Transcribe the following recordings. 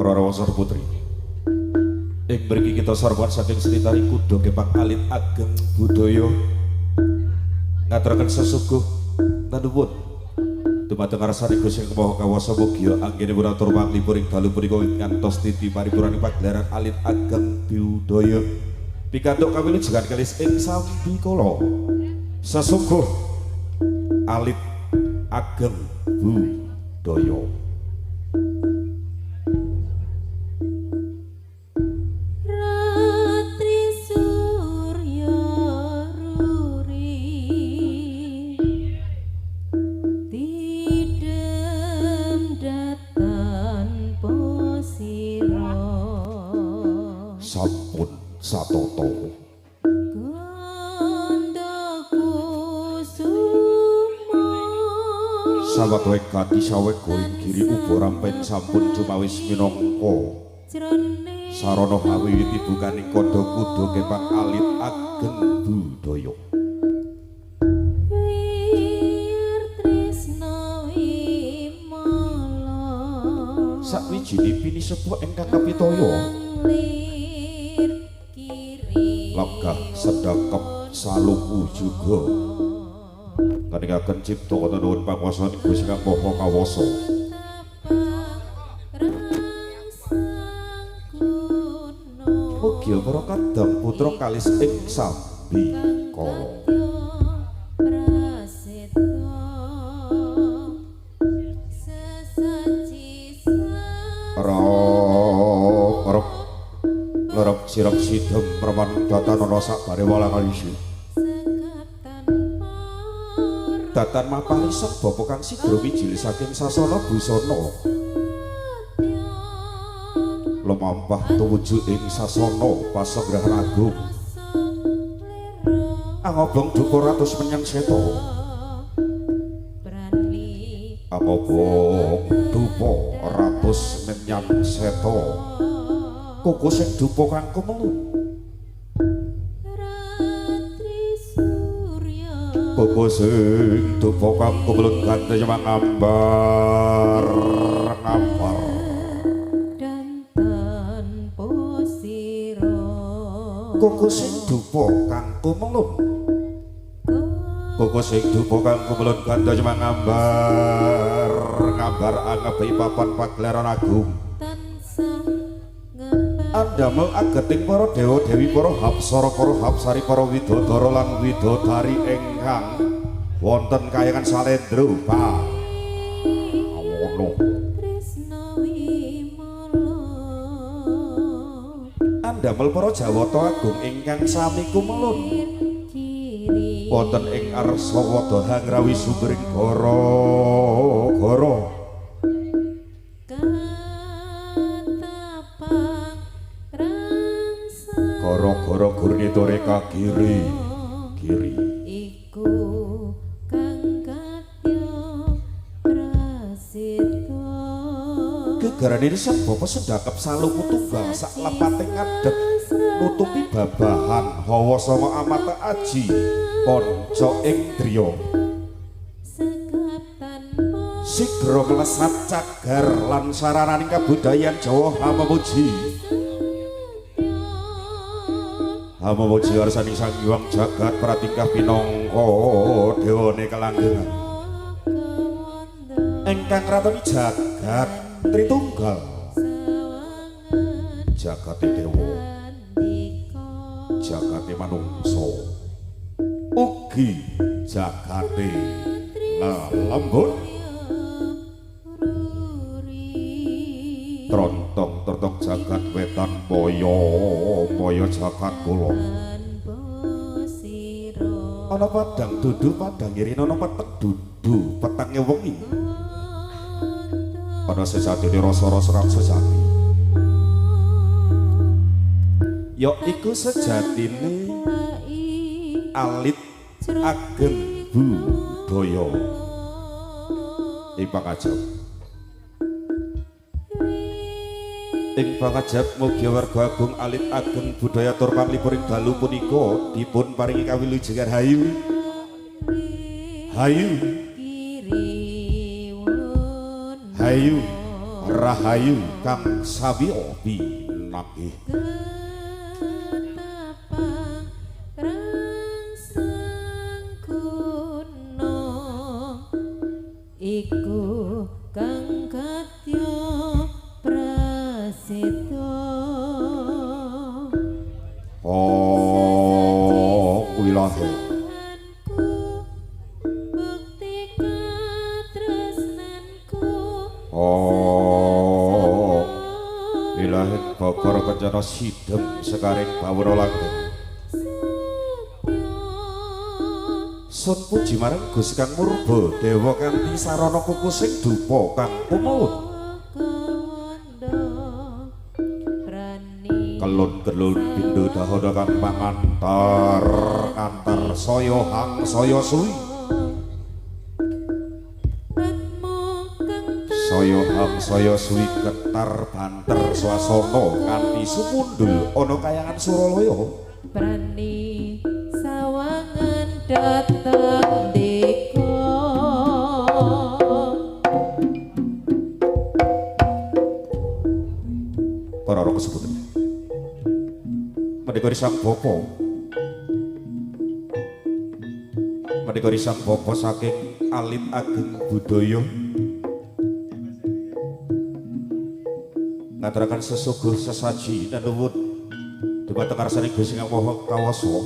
Para rawasar putri. Ing mriki kita sarwan saking seni tari kuda kepang alit ageng budaya ngaturaken sesuguh tanuwun dumateng ngarsane Gusti Kang Maha Kawasa mugi anggenipun atur panglipur ing dalu punika ngantos titi paripurnaning pagelaran alit ageng budaya pikantuk kawilujengan kalis ing sambikala sesuguh alit ageng budaya. Ratri Surya Ruri tidem datan posiro Sampun satoto Gandakusuma sawetara gati sawega ing giri uba rampen sampun cumawis minangka jroning sarana hawiwiti bukaning kandha kuda kepang alit ageng budaya. Wir tresna wimala Sakwijine pinisepuh ingkang kapitaya lir kiri legah sedakep saluku juga nganingaken cipta nuwun panguwasan Gusti Kang Maha Kawasa. Mugia para kadang putra kalis ing sambikala. Rok rok lerep sirep sidem reman datan ana sakbare walang alisi. Datan maparisan bapa kang sigra wijil saking sasana busana. Lumampah tumuju ing sasana pasanggrahan agung. Angobong dupa ratus menyang seta. Angobong dupa ratus menyang seta. Koko sing dupa kang kumelun. Koko sing dupa kang kumelun ganti ngambar ngambar. Koko sing dupa kang kumelun. Koko sing dupa kang kumelun ganda ngambar ngambar angepi papan pagelaran agung. Andamel ageting para dewa dewi para hapsara para hapsari para widodara lan widodari ingkang wonten kayangan salendra pawono. Andamel para jawata agung ingkang sami kumelun wonten ing arsa wadaha ngrawi sumbering gara-gara. Gara-gara gurnita reka kiri kiri. Iku kang kadya praseta. Gegarane riset bapa sedakep saluku tunggal sak lepate ngadeg nutupi babahan hawa sanga amata aji panca indriya. Sigra melesat cagar lan sarananing kabudayan Jawa hamemuji. Hamemuji warsaning Sang Hyang Jagat pratingkah pinangka dewane kelanggengan ingkang kratoni jagat Tritunggal, jagate dewa, jagate manungsa, ugi jagate lelembut. Trontong trontong jagat wetan moyo moyo jagat kulon. Ana padang dudu padang irina ana peteng dudu petange wengi. Ana sejatine rasa-rasa kang sejati. Ya iku sejatine alit ageng budaya. Ing pangajap. Ing pangajap mugi warga agung alit ageng budaya tur panglipur ing dalu punika dipun paringi kawilujengan hayu. Hayu. Hayu Rahayu kang sawiya pinanggih. Ketapang rangsang gunung iku kang kadya praseda. Oh wilahe bukti katresnanku. Oh wilahe Bogor kencana sidem sekaring bawana langgeng. Sun puji marang Gusti Kang Murba dewa kanthi sarana kukusing dupa kang pumawut. Kelun-kelun pindho dahana kang pangantar antar saya hang saya suwi. Saya hang saya suwi getar banter swasana kanthi sumundul ana kayangan Suralaya. Prani sawangan dateng deka. Para roh kesebutan menika risang bapa, menika risang bapa saking alit ageng budaya ngaturaken sesuguh sesaji nenuwun dumateng ngarsane Gusti Kang Maha Kawasa.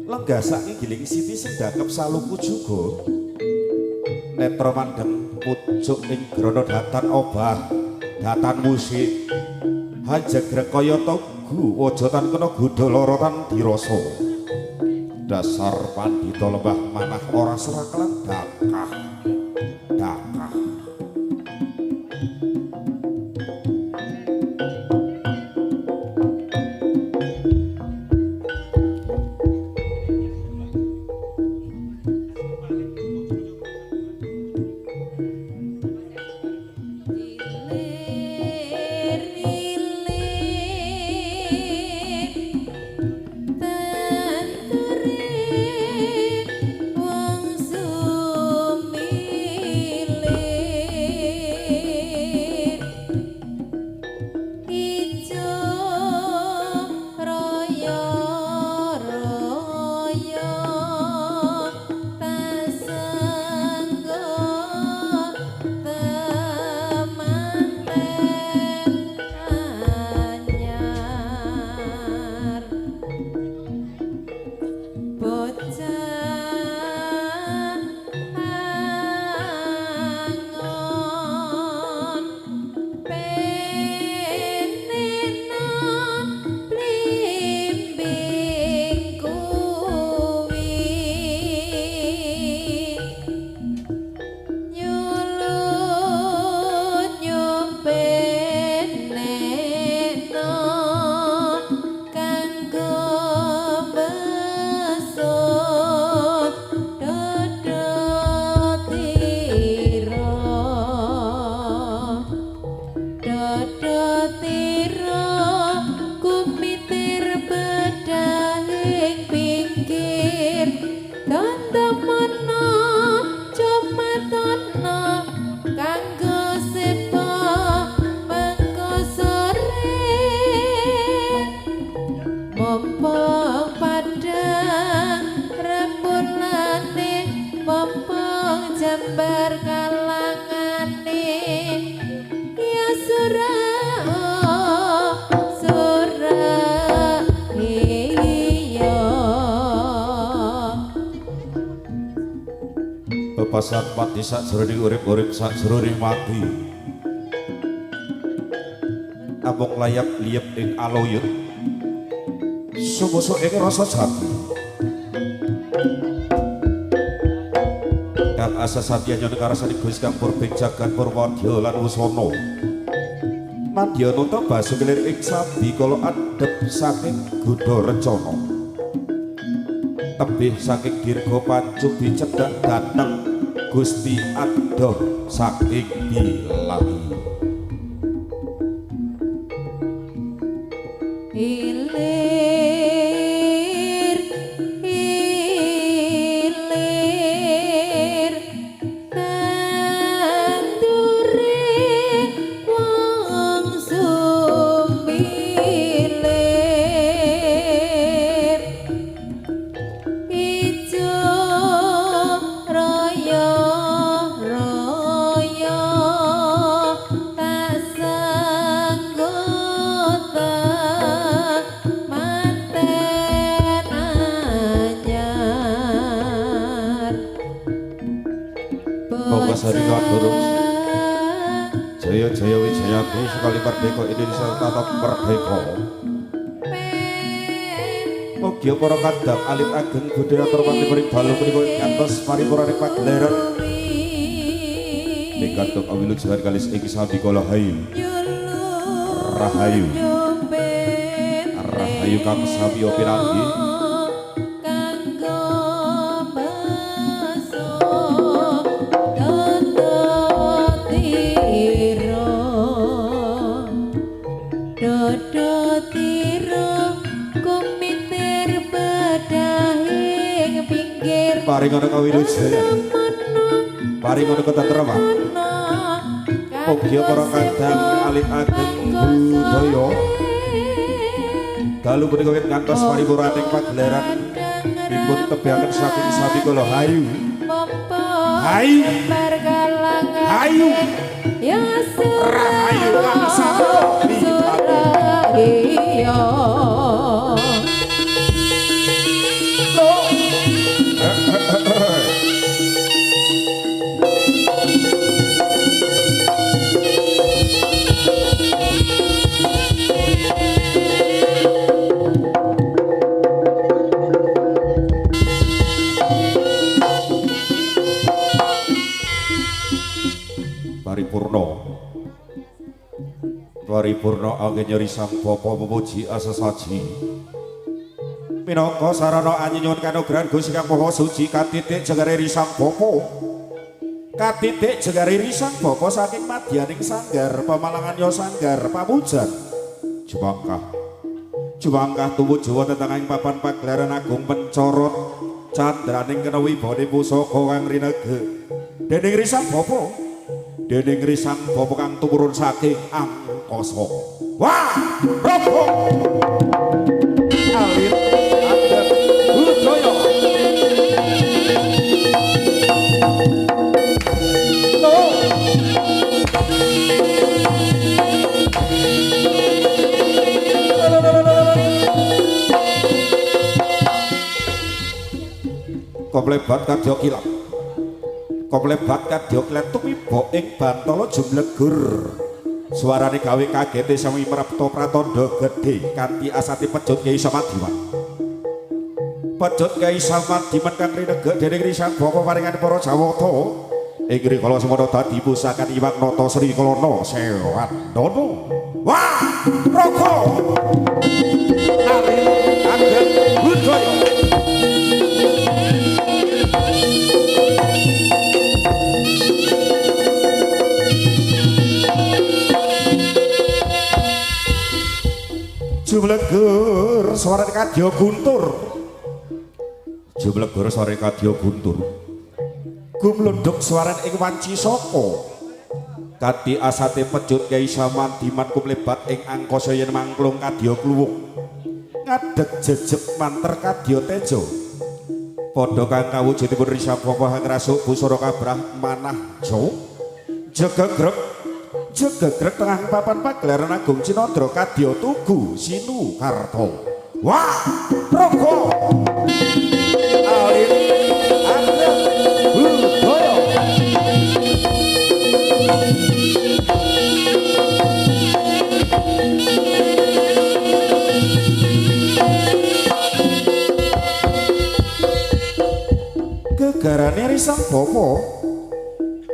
Lenggah saking giling siti sing dakep saluku juga netra mandeng pucuk ing grana datan obah datan musik hajegrek kaya togu waja tan kena godha lara tan dirasa. Dasar pandhita lembah manah ora seraklan dakah dakah. Bebasan mati sakjroning urip-urip sakjroning mati. Amung layap liyep ing aloyut sumosok ing rasa jati. Kang asa satya nyono karasane Gusti Kang Purbing jagat Purwadya lan Wusana. Madya nata basu kelir ing sabi kala adhep saking godha rencana. Tebih saking dirga pancubi cedhak dhateng Gusti adoh saking bilahi. Ilir ilir tandure Jaya Jaya Wijaya sekali merdeka Indonesia tetap merdeka. Mugi para kadang alit ageng budaya turmanipun dalu punika ngantos paripurnaning pagelaran. Mikatuk awilujengan kalis ing sambikala hayu. Rahayu. Rahayu kang samya pinanggih. Paringono kawilujengan. Paringono ketentraman. Mugi para kadang alit ageng budaya dalu punika wit ngantos paripurnaning pagelaran dipun tebihaken saking sambikala hayu. Hayu. Hayu. Rahayu kang samya pinanggih. Paripurna anggen nyeri sang bapa memuji asesaji minangka sarana anyinyun kanugrahan Gusti Kang Maha Suci katitik jengare risang bapa katitik jengare risang bapa saking madyaning sanggar pemalangan ya sanggar pamujan jumangkah jumangkah tumuju wonten tengahing papan pagelaran agung pencorot candraning kena wibone pusaka kang rinege dening risang bapa dening risang bapa kang tumurun saking angkasa. Wah, robo alit ageng budaya. Komplebat kadya kilap. Komplebat kadya kilat tumiba ing bantala jumlegur. Suarane gawe kagete sami mrapta pratandha gedhe kanthi asate pecut Kyai Samadiman. Pecut Kyai Samadiman kang rinegek dening risang bapa paringan para Jawata ing rikala semana dadi pusakan Iwak Nata Sri Kalana Sewandana. Wah, raga alit ageng budaya. Jumlegur suara kadya guntur. Jumlegur suara kadya guntur. Gumlunduk suara ing wanci saka. Kadi asate pecut Kyai Samandiman kumlebat ing angkasa yen mangklung kadya kluwung. Ngadeg jejeg manter kadya teja. Padha kang kawujudipun risang bapa ngrasuk busana kabrah manah Jawa. Jegegrek jegegrek tengah papan pagelaran agung Cinadra kadya tugu Sinukarta. Wah, raga alit ageng budaya. Gegarane risang bapa.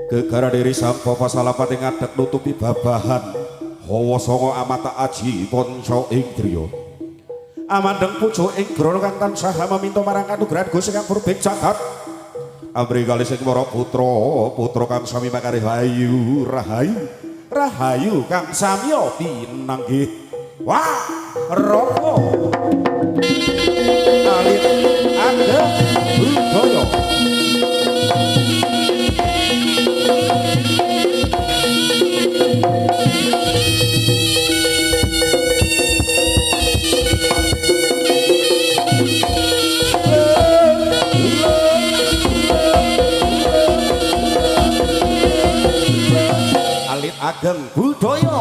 Gegarane risang bapa salapate ngadeg nutupi babahan hawa sanga amata aji panca indriya. Amandheng pucuk ing grana kang tansah meminta marang kanugrahan Gusti kang purbing jagat. Amri kalis ing para putra, putra kang sami makarih hayu rahayu. Rahayu kang samya pinanggih. Wah, raga alit ageng budaya. Alit ageng budaya.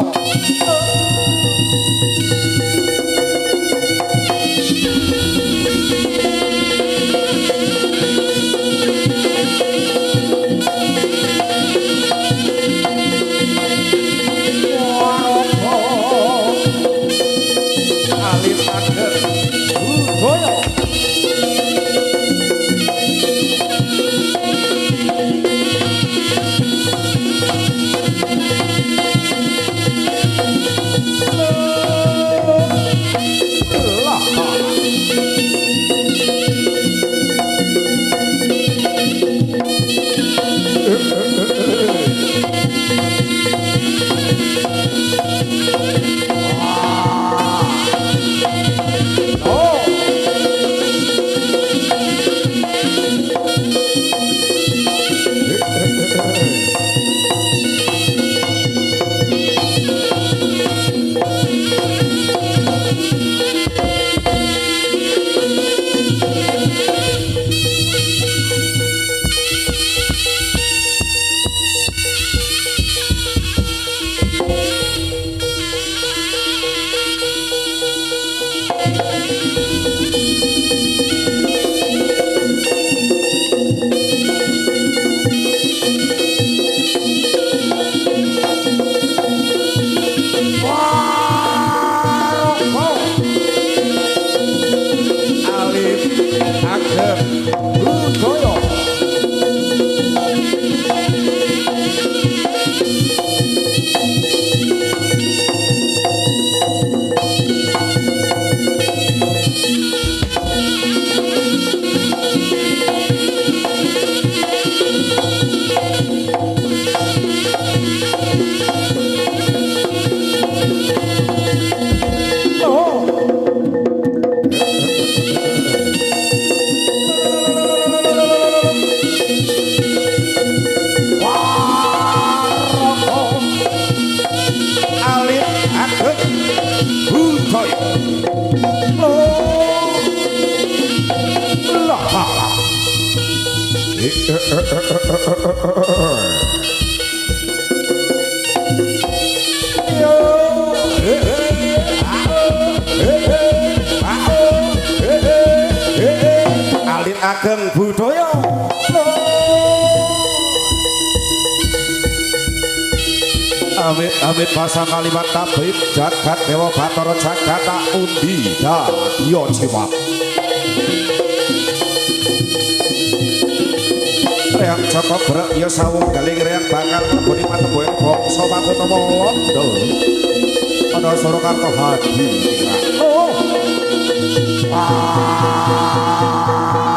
Alit ageng budaya. Amit amit basa kalimat tabib jagat dewa batara jagat tak undi dadiya jiwa. Reang Joko brek ya sawung galing reang bakal mleboni patemboyan bangsa Makutama Londo. Ana Surakarta Hadi. Oh. Ah.